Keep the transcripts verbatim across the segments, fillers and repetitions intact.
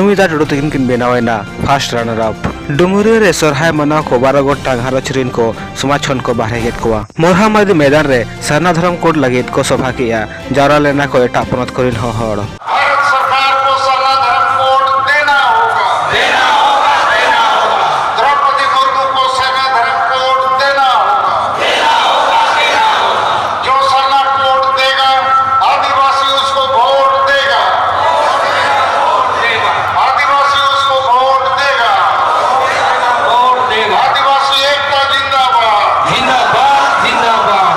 ᱥᱩᱢᱤᱛᱟ ᱴᱩᱰᱩ ᱛᱟᱹᱠᱤᱱ ᱠᱤᱱ ᱵᱮᱱᱟᱣ ᱮᱱᱟ first runner up᱾ ᱰᱩᱢᱩᱨᱤᱭᱟᱹ ᱨᱮ ᱥᱚᱨᱦᱟᱭ ᱢᱟᱱᱟᱣ ᱠᱚ ᱵᱟᱨᱚ ᱜᱚᱴᱟᱝ ᱜᱷᱟᱨᱚᱸᱡᱽ ᱨᱤᱱ ᱠᱚ ᱥᱚᱢᱟᱡᱽ ᱠᱷᱚᱱ ᱠᱚ ᱵᱟᱦᱨᱮ ᱠᱮᱫ ᱠᱚᱣᱟ᱾ ᱢᱚᱨᱦᱟᱢᱟᱨᱤ ᱢᱚᱭᱫᱟᱱ ᱨᱮ ᱥᱟᱨᱱᱟ ᱫᱷᱚᱨᱚᱢ code ᱞᱟᱹᱜᱤᱫ ᱠᱚ ᱥᱚᱵᱷᱟ ᱠᱮᱫᱼᱟ᱾ ᱡᱟᱣᱨᱟ ᱞᱮᱱᱟ ᱠᱚ ᱮᱴᱟᱜ ᱯᱚᱱᱚᱛ ᱠᱚᱨᱮᱱ ᱦᱚᱸ ᱦᱚᱲ᱾ भारत सरकार को सरना धर्म कोड देना होगा। देना होगा, देना होगा। द्रौपदी मुर्मू को सरना धर्म कोड देना होगा। देना होगा, देना होगा। जो सरना कोड देगा, आदिवासी उसको वोट देगा। आदिवासी उसको वोट देगा। वोट देगा। आदिवासी एकता जिंदाबाद। जिंदाबाद, जिंदाबाद।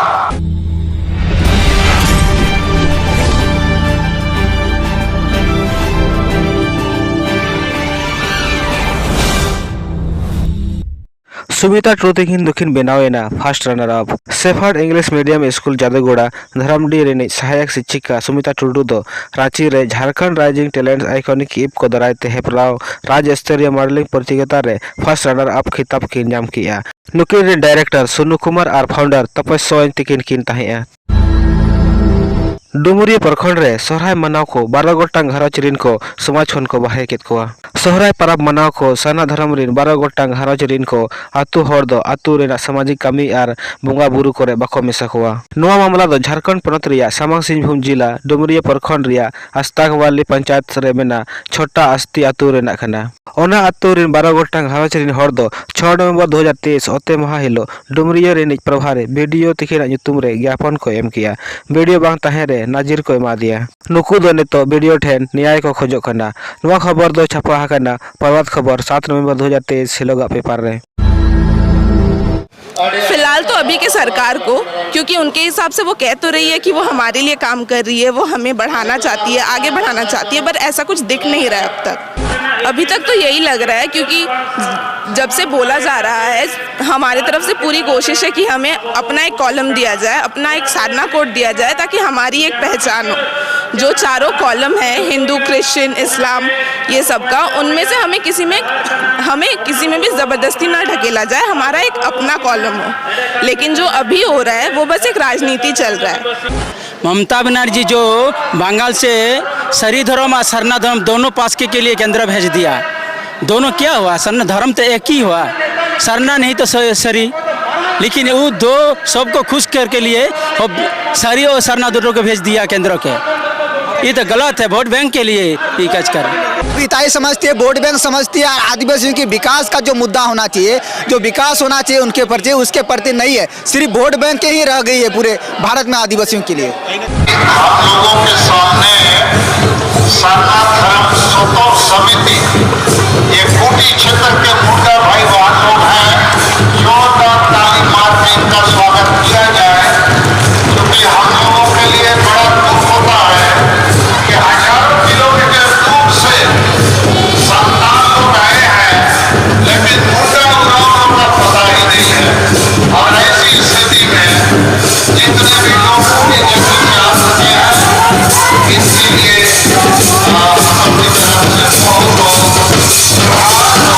ᱥᱩᱢᱤᱛᱟ ᱴᱩᱰᱩ ᱛᱟᱹᱠᱤᱱ ᱫᱚᱠᱤᱱ ᱵᱮᱱᱟᱣ ᱮᱱᱟ first runner up᱾ Shepherd English medium school Jadugora Dharamdih ᱨᱤᱱᱤᱡ ᱥᱟᱦᱟᱭᱟᱠ ᱥᱤᱠᱠᱷᱤᱠᱟ ᱥᱩᱢᱤᱛᱟ ᱴᱩᱰᱩ ᱫᱚ ᱨᱟᱸᱪᱤ ᱨᱮ ᱡᱷᱟᱨᱠᱷᱚᱸᱰ Rising Talents Iconic ᱤᱯ ᱠᱚ ᱫᱟᱨᱟᱭ ᱛᱮ ᱦᱮᱯᱨᱟᱣ ᱨᱟᱡᱽ ᱥᱛᱚᱨᱤᱭᱚ modelling ᱯᱨᱚᱛᱤᱡᱳᱜᱤᱛᱟ ᱨᱮ first runner up ᱠᱷᱤᱛᱟᱵ ᱠᱤᱱ ᱧᱟᱢ ᱠᱮᱫᱼᱟ᱾ ᱱᱩᱠᱤᱱ ᱨᱮᱱ director ᱥᱩᱱᱩ ᱠᱩᱢᱟᱨ ᱟᱨ founder ᱛᱚᱯᱚᱥ ᱥᱚᱨᱮᱱ ᱛᱟᱹᱠᱤᱱ ᱠᱤᱱ ᱛᱟᱦᱮᱸᱫᱼᱟ᱾ ᱰᱩᱢᱩᱨᱤᱭᱟᱹ ᱯᱨᱚᱠᱷᱚᱸᱰ ᱨᱮ ᱥᱚᱦᱨᱟᱭ ᱢᱟᱱᱟᱣ ᱠᱚ ᱵᱟᱨᱚ ᱜᱚᱴᱟᱝ ᱜᱷᱟᱨᱚᱸᱡᱽ ᱨᱤᱱ ᱠᱚ ᱥᱚᱢᱟᱡᱽ ᱠᱷᱚᱱ ᱠᱚ ᱵᱟᱦᱨᱮ ᱠᱮᱫ ᱠᱚᱣᱟ᱾ ᱥᱚᱦᱨᱟᱭ ᱯᱟᱨᱟᱵᱽ ᱢᱟᱱᱟᱣ ᱠᱚ ᱥᱟᱨᱱᱟ ᱫᱷᱚᱨᱚᱢ ᱨᱤᱱ ᱵᱟᱨᱚ ᱜᱚᱴᱟᱝ ᱜᱷᱟᱨᱚᱸᱡᱽ ᱨᱤᱱ ᱠᱚ ᱟᱹᱛᱩ ᱦᱚᱲ ᱫᱚ ᱟᱹᱛᱩ ᱨᱮᱱᱟᱜ ᱥᱟᱢᱟᱡᱤᱠ ᱠᱟᱹᱢᱤ ᱟᱨ ᱵᱚᱸᱜᱟ ᱵᱩᱨᱩ ᱠᱚᱨᱮ ᱵᱟᱠᱚ ᱢᱮᱥᱟ ᱠᱚᱣᱟ᱾ ᱱᱚᱣᱟ ᱢᱟᱢᱞᱟ ᱫᱚ ᱡᱷᱟᱨᱠᱷᱚᱸᱰ ᱯᱚᱱᱚᱛ ᱨᱮᱭᱟᱜ ᱥᱟᱢᱟᱝ ᱥᱤᱝᱵᱷᱩᱢ ᱡᱤᱞᱟ ᱰᱩᱢᱩᱨᱤᱭᱟᱹ ᱯᱨᱚᱠᱷᱚᱸᱰ ᱨᱮᱭᱟᱜ ᱟᱥᱛᱟᱠᱣᱟᱞᱤ ᱯᱚᱧᱪᱟᱭᱮᱛ ᱨᱮ ᱢᱮᱱᱟᱜ ᱪᱷᱳᱴᱟ ᱟᱥᱛᱤ ᱟᱹᱛᱩ ᱨᱮᱱᱟᱜ ᱠᱟᱱᱟ᱾ ᱚᱱᱟ ᱟᱹᱛᱩ ᱨᱤᱱ ᱵᱟᱨᱚ ᱜᱚᱴᱟᱝ ᱜᱷᱟᱨᱚᱸᱡᱽ ᱨᱤᱱ ᱦᱚᱲ ᱫᱚ ᱪᱷᱚᱭ ᱱᱚᱵᱷᱮᱢᱵᱚᱨ ᱫᱩ ᱦᱟᱡᱟᱨ ᱛᱮᱭᱤᱥ ᱚᱛᱮ ᱢᱟᱦᱟ ᱦᱤᱞᱚᱜ ᱰᱩᱢᱨᱤᱭᱟᱹ ᱨᱤᱱᱤᱡ ᱯᱨᱚᱵᱷᱟᱨᱤ ᱵᱤ ᱰᱤ ᱳ ᱛᱤᱠᱤᱱᱟᱜ ᱧᱩᱛᱩᱢ ᱨᱮ ᱜᱮᱭᱟᱯᱚᱱ ᱠᱚ ᱮᱢ ᱠᱮᱜᱼᱟ᱾ ᱵᱤ ᱰᱤ ᱳ ᱵᱟᱝ ᱛᱟᱦᱮᱸ ᱨᱮ ᱱᱟᱡᱤᱨ ᱠᱚ ᱮᱢᱟ ᱫᱮᱭᱟ᱾ ᱱᱩᱠᱩ ᱫᱚ ᱱᱤᱛᱚᱜ ᱵᱤ ᱰᱤ ᱳ ᱴᱷᱮᱱ ᱱᱮᱭᱟᱭ ᱠᱚ ᱠᱷᱚᱡᱚᱜ ᱠᱟᱱᱟ᱾ ᱱᱚᱣᱟ ᱠᱷᱚᱵᱚᱨ ᱫᱚ ᱪᱷᱟᱯᱟ ᱟᱠᱟᱱᱟ ᱯᱨᱚᱵᱷᱟᱛ ᱠᱷᱚᱵᱚᱨ ᱥᱟᱛ ᱱᱚᱵᱷᱮᱢᱵᱚᱨ ᱫᱩ ᱦᱟᱡᱟᱨ ᱛᱮᱭᱤᱥ ᱦᱤᱞᱚᱜᱟᱜ ᱯᱮᱯᱟᱨ ᱨᱮ᱾ फिलहाल तो अभी की सरकार को, क्योंकि उनके हिसाब से वो कह तो रही है कि वो हमारे लिए काम कर रही है, वो हमें बढ़ाना चाहती है, आगे बढ़ाना चाहती है, पर ऐसा कुछ दिख नहीं रहा है अब तक। अभी तक तो यही लग रहा है, क्योंकि जब से बोला जा रहा है, हमारे तरफ से पूरी कोशिश है कि हमें अपना एक कॉलम दिया जाए, अपना एक साधना कोड दिया जाए, ताकि हमारी एक पहचान हो। जो चारों कॉलम है, हिंदू, क्रिश्चियन, इस्लाम, ये सब का, उनमें से हमें किसी में, हमें किसी में भी ज़बरदस्ती ना ढकेला जाए, हमारा एक अपना कॉलम हो। लेकिन जो अभी हो रहा है, वो बस एक राजनीति चल रहा है। ममता बनर्जी जो बंगाल से सरी धर्म और सरना धर्म दोनों पास के, के लिए केंद्र भेज दिया, दोनों क्या हुआ? सरना धर्म तो एक ही हुआ, सरना नहीं तो स-, सरी। लेकिन वो दो सबको खुश करके लिए वो सरी और सरना दोनों को भेज दिया केंद्र के। ये तो गलत है, वोट बैंक के लिए ये काज कर। पिताई समझती है, वोट बैंक समझती है, आदिवासियों के विकास का जो मुद्दा होना चाहिए, जो विकास होना चाहिए उनके प्रति, उसके प्रति नहीं है। सिर्फ वोट बैंक के ही रह गई है पूरे भारत में आदिवासियों के लिए। हम लोगों के सामने सरना धर्म स्वतंत्र समिति, ये खूंटी क्षेत्र के मुंडा भाई बहन लोग हैं, जोरदार ताली मार के इनका स्वागत किया जाए, क्योंकि हम लोगों के लिए बड़ा दुख होता है कि हजारों किलोमीटर दूर से संतान लोग आए हैं, लेकिन मुंडा उरांव का पता ही नहीं है। और ऐसी स्थिति में जितने भी लोग उनकी जमीन में आ चुके हैं, इनके लिए, आ, हम अपनी तरफ से बहुत, बहुत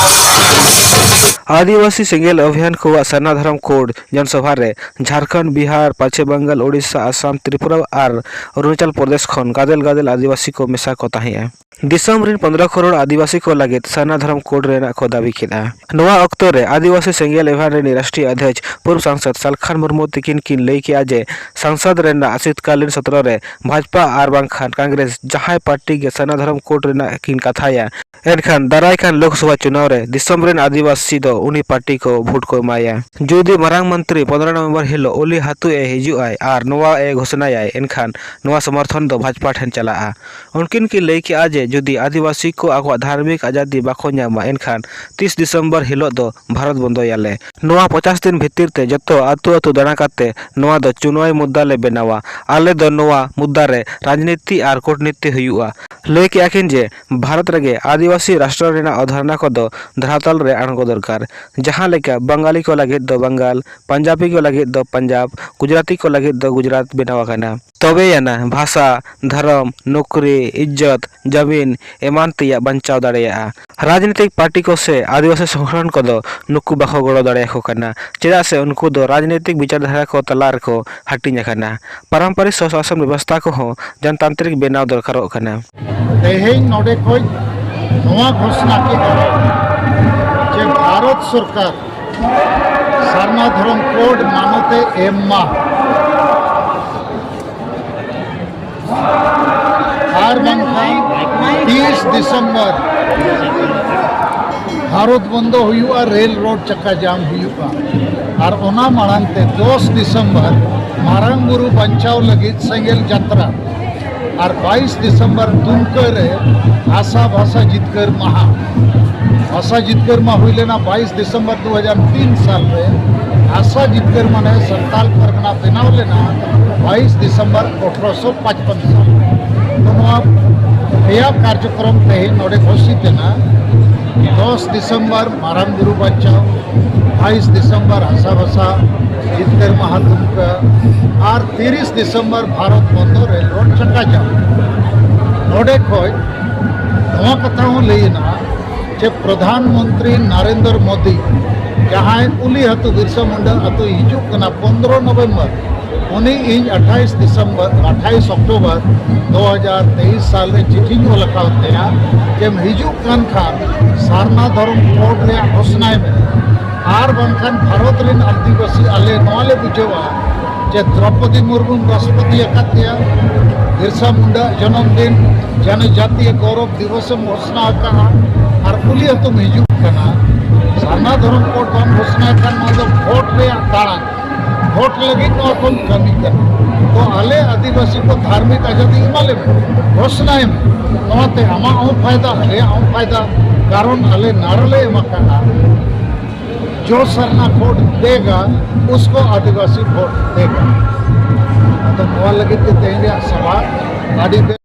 आदिवासी ᱥᱮᱸᱜᱮᱞ ᱚᱵᱷᱤᱭᱟᱱ ᱠᱚᱣᱟᱜ ᱥᱟᱨᱱᱟ ᱫᱷᱚᱨᱚᱢ ᱠᱳᱰ ᱡᱚᱱᱥᱚᱵᱷᱟ ᱨᱮ ᱡᱷᱟᱲᱠᱷᱚᱸᱰ, ᱵᱤᱦᱟᱨ, ᱯᱟᱪᱷᱮ ᱵᱟᱝᱜᱟᱞ, ᱳᱰᱤᱥᱟ, ᱟᱥᱟᱢ, ᱛᱨᱤᱯᱩᱨᱟ ᱟᱨ ᱚᱨᱩᱱᱟᱪᱚᱞ ᱯᱨᱚᱫᱮᱥ ᱠᱷᱚᱱ ᱜᱟᱫᱮᱞ ᱜᱟᱫᱮᱞ ᱟᱹᱫᱤᱵᱟᱹᱥᱤ ᱠᱚ ᱢᱮᱥᱟ ᱠᱚ ᱛᱟᱦᱮᱸᱫᱼᱟ᱾ ᱫᱤᱥᱚᱢ ᱨᱤᱱ ᱯᱚᱱᱫᱽᱨᱚ ᱠᱟᱨᱳᱲ ᱟᱹᱫᱤᱵᱟᱹᱥᱤ ᱠᱚ ᱞᱟᱹᱜᱤᱫ ᱥᱟᱨᱱᱟ ᱫᱷᱚᱨᱚᱢ ᱠᱳᱰ ᱨᱮᱱᱟᱜ ᱠᱚ ᱫᱟᱹᱵᱤ ᱠᱮᱫᱼᱟ᱾ ᱱᱚᱣᱟ ᱚᱠᱛᱚ ᱨᱮ ᱟᱹᱫᱤᱵᱟᱹᱥᱤ ᱥᱮᱸᱜᱮᱞ ᱮᱵᱷᱮᱱ ᱨᱤᱱᱤᱡ ᱨᱟᱥᱴᱨᱤᱭᱚ ᱚᱫᱷᱭᱚᱠᱷ ᱯᱩᱨᱵᱚ ᱥᱟᱝᱥᱚᱫᱽ ᱥᱟᱞᱠᱷᱟᱱ ᱢᱩᱨᱢᱩ ᱛᱤᱠᱤᱱ ᱠᱤᱱ ᱞᱟᱹᱭ ᱠᱮᱫᱼᱟ ᱡᱮ ᱥᱟᱝᱥᱚᱫᱽ ᱨᱮᱱᱟᱜ ᱥᱤᱛᱠᱟᱞᱤᱱ ᱥᱚᱛᱨᱚ ᱨᱮ ᱵᱷᱟᱡᱽᱯᱟ ᱟᱨ ᱵᱟᱝᱠᱷᱟᱱ ᱠᱚᱝᱜᱨᱮᱥ ᱡᱟᱦᱟᱸᱭ ᱯᱟᱨᱴᱤ ᱜᱮ ᱥᱟᱨᱱᱟ ᱫᱷᱚᱨᱚᱢ ᱠᱳᱰ ᱨᱮᱱᱟᱜ ᱠᱤᱱ ᱠᱟᱛᱷᱟᱭᱟ, ᱮᱱᱠᱷᱟᱱ ᱫᱟᱨᱟᱭ ᱠᱟᱱ ᱞᱳᱠᱥᱚᱵᱷᱟ ᱪᱩᱱᱟᱣ ᱨᱮ ᱫᱤᱥᱚᱢ ᱨᱮᱱ ᱟᱹᱫᱤᱵᱟᱹᱥᱤ ᱫᱚ ᱩᱱᱤ ᱯᱟᱨᱴᱤ ᱠᱚ ᱵᱷᱳᱴ ᱠᱚ ᱮᱢᱟᱭᱟ᱾ ᱡᱩᱫᱤ ᱢᱟᱨᱟᱝ ᱢᱚᱱᱛᱨᱤ ᱯᱚᱱᱫᱽᱨᱚ ᱱᱚᱵᱷᱮᱢᱵᱚᱨ ᱦᱤᱞᱳᱜ ᱚᱞᱤ ᱦᱟᱛᱩ ᱮ ᱦᱤᱡᱩᱜ ᱟᱭ ᱟᱨ ᱱᱚᱣᱟ ᱮ ᱜᱷᱳᱥᱚᱱᱟᱭᱟᱭ, ᱮᱱᱠᱷᱟᱱ ᱱᱚᱣᱟ ᱥᱚᱢᱚᱨᱛᱷᱚᱱ ᱫᱚ ᱵᱷᱟᱡᱽᱯᱟ ᱴᱷᱮᱱ ᱪᱟᱞᱟᱜᱼᱟ᱾ ᱩᱱᱠᱤᱱ ᱠᱤᱱ ᱞᱟᱹᱭ ᱠᱮᱫᱼᱟ ᱡᱮ ᱡᱩᱫᱤ ᱟᱹᱫᱤᱵᱟᱹᱥᱤ ᱠᱚ ᱟᱠᱚᱣᱟᱜ ᱫᱷᱟᱨᱢᱤᱠ ᱟᱡᱟᱫᱤ ᱵᱟᱠᱚ ᱧᱟᱢᱟ, ᱮᱱᱠᱷᱟᱱ ᱛᱤᱥ ᱰᱤᱥᱮᱢᱵᱚᱨ ᱦᱤᱞᱳᱜ ᱫᱚ ᱵᱷᱟᱨᱚᱛ ᱵᱚᱱᱫᱚᱭᱟᱞᱮ᱾ ᱱᱚᱣᱟ ᱯᱚᱪᱟᱥ ᱫᱤᱱ ᱵᱷᱤᱛᱤᱨ ᱛᱮ ᱡᱚᱛᱚ ᱟᱹᱛᱩ ᱟᱹᱛᱩ ᱫᱟᱬᱟ ᱠᱟᱛᱮ ᱱᱚᱣᱟ ᱫᱚ ᱪᱩᱱᱣᱟᱭ ᱢᱩᱫᱽᱫᱟ ᱞᱮ ᱵᱮᱱᱟᱣᱟ᱾ ᱟᱞᱮ ᱫᱚ ᱱᱚᱣᱟ ᱢᱩᱫᱽᱫᱟ ᱨᱮ ᱨᱟᱡᱽᱱᱤᱛᱤ ᱟᱨ ᱠᱩᱴᱱᱤᱛᱤ ᱦᱩᱭᱩᱜᱼᱟ᱾ ᱞᱟᱹᱭ ᱠᱮᱫᱼᱟ ᱠᱤᱱ ᱡᱮ ᱵᱷᱟᱨᱚᱛ ᱨᱮᱜᱮ ᱟᱹᱫᱤᱵᱟᱹᱥᱤ ᱨᱟᱥᱴᱨᱚ ᱨᱮᱱᱟᱜ ᱚᱵᱫᱷᱟᱨᱚᱱᱟ ᱠᱚᱫᱚ ᱫᱷᱟᱨᱟᱛᱟᱞ ᱨᱮ ᱟᱬᱜᱚ ᱫᱚᱨᱠᱟᱨ᱾ ᱡᱟᱦᱟᱸ ᱞᱮᱠᱟ ᱵᱟᱝᱜᱟᱞᱤ ᱠᱚ ᱞᱟᱹᱜᱤᱫ ᱫᱚ ᱵᱟᱝᱜᱟᱞ, ᱯᱟᱧᱡᱟᱵᱤ ᱠᱚ ᱞᱟᱹᱜᱤᱫ ᱫᱚ ᱯᱟᱧᱡᱟᱵᱽ, ᱜᱩᱡᱽᱨᱟᱛᱤ ᱠᱚ ᱞᱟᱹᱜᱤᱫ ᱫᱚ ᱜᱩᱡᱽᱨᱟᱴ ᱵᱮᱱᱟᱣ ᱟᱠᱟᱱᱟ᱾ ᱛᱚᱵᱮᱭᱟᱱᱟ ᱵᱷᱟᱥᱟ, ᱫᱷᱚᱨᱚᱢ, ᱱᱚᱠᱨᱤ, ᱤᱡᱽᱡᱚᱛ, ᱡᱟᱹᱢᱤᱱ ᱮᱢᱟᱱ ᱛᱮᱭᱟᱜ ᱵᱟᱧᱪᱟᱣ ᱫᱟᱲᱮᱭᱟᱜᱼᱟ᱾ ᱨᱟᱡᱽᱱᱤᱛᱤᱠ ᱯᱟᱨᱴᱤ ᱠᱚ ᱥᱮ ᱟᱹᱫᱤᱵᱟᱹᱥᱤ ᱥᱚᱝᱜᱚᱴᱷᱚᱱ ᱠᱚᱫᱚ ᱱᱩᱠᱩ ᱵᱟᱠᱚ ᱜᱚᱲᱚ ᱫᱟᱲᱮᱭᱟᱠᱚ ᱠᱟᱱᱟ, ᱪᱮᱫᱟᱜ ᱥᱮ ᱩᱱᱠᱩ ᱫᱚ ᱨᱟᱡᱽᱱᱤᱛᱤᱠ ᱵᱤᱪᱟᱨ ᱫᱷᱟᱨᱟ ᱠᱚ ᱛᱟᱞᱟ ᱨᱮᱠᱚ ᱦᱟᱹᱴᱤᱧ ᱟᱠᱟᱱᱟ᱾ ᱯᱟᱨᱟᱢᱯᱟᱨᱤᱠ ᱥᱚᱥᱟᱥᱚᱱ ᱵᱮᱵᱚᱥᱛᱷᱟ ᱠᱚᱦᱚᱸ ᱡᱚᱱᱛᱟᱱᱛᱨᱤᱠ ᱵᱮᱱᱟᱣ ᱫᱚᱨᱠᱟᱨᱚᱜ ᱠᱟᱱᱟ᱾ ᱛᱮᱦᱮᱧ ᱱᱚᱰᱮ ᱠᱷᱚᱱ ᱱᱚᱣᱟ ᱜᱷᱳᱥᱱᱟ ᱠᱮᱫᱟ ᱡᱮ ᱵᱷᱟᱨᱚᱛ ᱥᱚᱨᱠᱟᱨ ᱥᱟᱨᱱᱟ ᱫᱷᱚᱨᱚᱢ ᱠᱳᱰ ᱢᱟᱱᱚᱛᱮ ᱮᱢ ᱢᱟ, ᱟᱨ ᱵᱟᱝᱠᱷᱟᱱ ᱛᱤᱥ ᱰᱤᱥᱮᱢᱵᱚᱨ ᱵᱷᱟᱨᱚᱛ ᱵᱚᱱᱫᱚ ᱦᱩᱭᱩᱜᱼᱟ, ᱨᱮᱞ ᱨᱳᱰ ᱪᱟᱠᱟ ᱡᱟᱢ ᱦᱩᱭᱩᱜᱼᱟ᱾ ᱟᱨ ᱚᱱᱟ ᱢᱟᱲᱟᱝ ᱛᱮ ᱫᱚᱥ ᱰᱤᱥᱮᱢᱵᱚᱨ ᱢᱟᱨᱟᱝ ᱵᱩᱨᱩ ᱵᱟᱧᱪᱟᱣ ᱞᱟᱹᱜᱤᱫ ᱥᱮᱸᱜᱮᱞ ᱡᱟᱛᱨᱟ, ᱟᱨ ᱵᱟᱭᱤᱥ ᱰᱤᱥᱮᱢᱵᱚᱨ ᱫᱩᱢᱠᱟᱹ ᱨᱮ ᱵᱷᱟᱥᱟ ᱵᱷᱟᱥᱟ ᱡᱤᱛᱠᱟᱹᱨ ᱢᱟᱦᱟ᱾ ᱵᱷᱟᱥᱟ ᱡᱤᱛᱠᱟᱹᱨ ᱢᱟ ᱦᱩᱭ ᱞᱮᱱᱟ ᱵᱟᱭᱤᱥ ᱰᱤᱥᱮᱢᱵᱚᱨ ᱫᱩ ᱦᱟᱡᱟᱨ ᱛᱤᱱ ᱥᱟᱞ ᱨᱮ᱾ ᱵᱷᱟᱥᱟ ᱡᱤᱛᱠᱟᱹᱨ ᱢᱟᱱᱮ ᱥᱟᱱᱛᱟᱲ ᱯᱟᱨᱜᱟᱱᱟ ᱵᱮᱱᱟᱣ ᱞᱮᱱᱟ ᱵᱟᱭᱤᱥ ᱰᱤᱥᱮᱢᱵᱚᱨ ᱟᱴᱷᱨᱚᱥᱚ ᱯᱟᱸᱪᱯᱚᱱ ᱥᱟᱞ ᱨᱮ᱾ ᱛᱚ ᱱᱚᱣᱟ ᱯᱮᱭᱟ ᱠᱟᱨᱡᱚᱠᱨᱚᱢ ᱛᱮᱦᱮᱧ ᱱᱚᱰᱮ ᱜᱷᱳᱥᱤᱛ ᱮᱱᱟ᱾ ᱫᱚᱥ ᱰᱤᱥᱮᱢᱵᱚᱨ ᱢᱟᱨᱟᱝ ᱵᱩᱨᱩ ᱵᱟᱧᱪᱟᱣ, ᱵᱟᱭᱤᱥ ᱰᱤᱥᱮᱢᱵᱚᱨ ᱦᱟᱥᱟ ᱵᱷᱟᱥᱟ ᱡᱤᱛᱠᱟᱹᱨ ᱢᱟᱦᱟ ᱫᱩᱢᱠᱟᱹ, ᱟᱨ ᱛᱤᱨᱤᱥ ᱰᱤᱥᱮᱢᱵᱚᱨ ᱵᱷᱟᱨᱚᱛ ᱵᱚᱱᱫᱚ ᱨᱮᱞ ᱨᱳᱰ ᱪᱟᱠᱟ ᱡᱟᱢ᱾ ᱱᱚᱰᱮ ᱠᱷᱚᱱ ᱱᱚᱣᱟ ᱠᱟᱛᱷᱟ ᱦᱚᱸ ᱞᱟᱹᱭ ᱮᱱᱟ ᱡᱮ ᱯᱨᱚᱫᱷᱟᱱ ᱢᱚᱱᱛᱨᱤ ᱱᱟᱨᱮᱱᱫᱨᱚ ᱢᱳᱫᱤ, ᱡᱟᱦᱟᱸᱭ ᱩᱞᱤ ᱟᱹᱛᱩ ᱵᱤᱨᱥᱟ ᱢᱩᱱᱰᱟ ᱟᱹᱛᱩ ᱦᱤᱡᱩᱜ ᱠᱟᱱᱟ ᱯᱚᱱᱫᱽᱨᱚ ᱱᱚᱵᱷᱮᱢᱵᱚᱨ, ᱩᱱᱤ ᱤᱧ ᱟᱴᱷᱟᱭᱤᱥ ᱰᱤᱥᱮᱢᱵᱚᱨ, ᱟᱴᱷᱟᱭᱤᱥ ᱚᱠᱴᱳᱵᱚᱨ ᱫᱩ ᱦᱟᱡᱟᱨ ᱛᱮᱭᱤᱥ ᱥᱟᱞ ᱨᱮ ᱪᱤᱴᱷᱤᱧ ᱚᱞ ᱟᱠᱟᱫ ᱛᱟᱭᱟ ᱡᱮᱢ ᱦᱤᱡᱩᱜ ᱠᱟᱱ ᱠᱷᱟᱱ ᱥᱟᱨᱱᱟ ᱫᱷᱚᱨᱚᱢ ᱠᱳᱰ ᱨᱮᱭᱟᱜ ᱜᱷᱳᱥᱱᱟᱭ ᱢᱮ᱾ ᱟᱨ ᱵᱟᱝᱠᱷᱟᱱ ᱵᱷᱟᱨᱚᱛ ᱨᱮᱱ ᱟᱹᱫᱤᱵᱟᱹᱥᱤ ᱟᱞᱮ ᱱᱚᱣᱟ ᱞᱮ ᱵᱩᱡᱷᱟᱹᱣᱟ ᱡᱮ ᱫᱨᱚᱯᱚᱫᱤ ᱢᱩᱨᱢᱩᱢ ᱨᱟᱥᱴᱨᱚᱯᱚᱛᱤ ᱟᱠᱟᱫ ᱯᱮᱭᱟ, ᱵᱤᱨᱥᱟ ᱢᱩᱱᱰᱟ ᱡᱚᱱᱚᱢ ᱫᱤᱱ, ᱡᱟᱱᱤᱡᱟᱛᱤᱭᱚ ᱜᱚᱨᱚᱵᱽ ᱫᱤᱵᱚᱥ ᱮᱢ ᱜᱷᱳᱥᱱᱟ ᱟᱠᱟᱫᱼᱟ, ᱟᱨ ᱩᱞᱤ ᱟᱹᱛᱩᱢ ᱦᱤᱡᱩᱜ ᱠᱟᱱᱟ᱾ ᱥᱟᱨᱱᱟ ᱫᱷᱚᱨᱚᱢ ᱠᱳᱰ ᱵᱟᱢ ᱜᱷᱳᱥᱱᱟ ᱠᱷᱟᱱ ᱱᱚᱣᱟ ᱫᱚ ᱵᱷᱳᱴ ᱨᱮᱭᱟᱜ ᱫᱟᱲᱟᱱ, ᱵᱷᱳᱴ ᱞᱟᱹᱜᱤᱫ ᱱᱚᱣᱟ ᱠᱚᱢ ᱠᱟᱹᱢᱤ ᱠᱟᱱᱟ᱾ ᱛᱚ ᱟᱞᱮ ᱟᱹᱫᱤᱵᱟᱹᱥᱤ ᱠᱚ ᱫᱷᱟᱨᱢᱤᱠ ᱟᱡᱟᱫᱤ ᱮᱢᱟ ᱞᱮ ᱢᱮ, ᱜᱷᱳᱥᱱᱟᱭ ᱢᱮ᱾ ᱱᱚᱣᱟᱛᱮ ᱟᱢᱟᱜ ᱦᱚᱸ ᱯᱷᱟᱭᱫᱟ, ᱟᱞᱮᱭᱟᱜ ᱦᱚᱸ ᱯᱷᱟᱭᱫᱟ, ᱠᱟᱨᱚᱱ ᱟᱞᱮ ᱱᱟᱨ ᱞᱮ ᱮᱢ ᱟᱠᱟᱫᱼᱟ᱾ जो सरना वोट देगा, उसको आदिवासी वोट देगा। ᱟᱫᱚ ᱱᱚᱣᱟ ᱞᱟᱹᱜᱤᱫ ᱛᱮ ᱛᱮᱦᱮᱧ ᱨᱮᱭᱟᱜ ᱥᱚᱵᱷᱟ ᱟᱹᱰᱤ ᱵᱮᱥ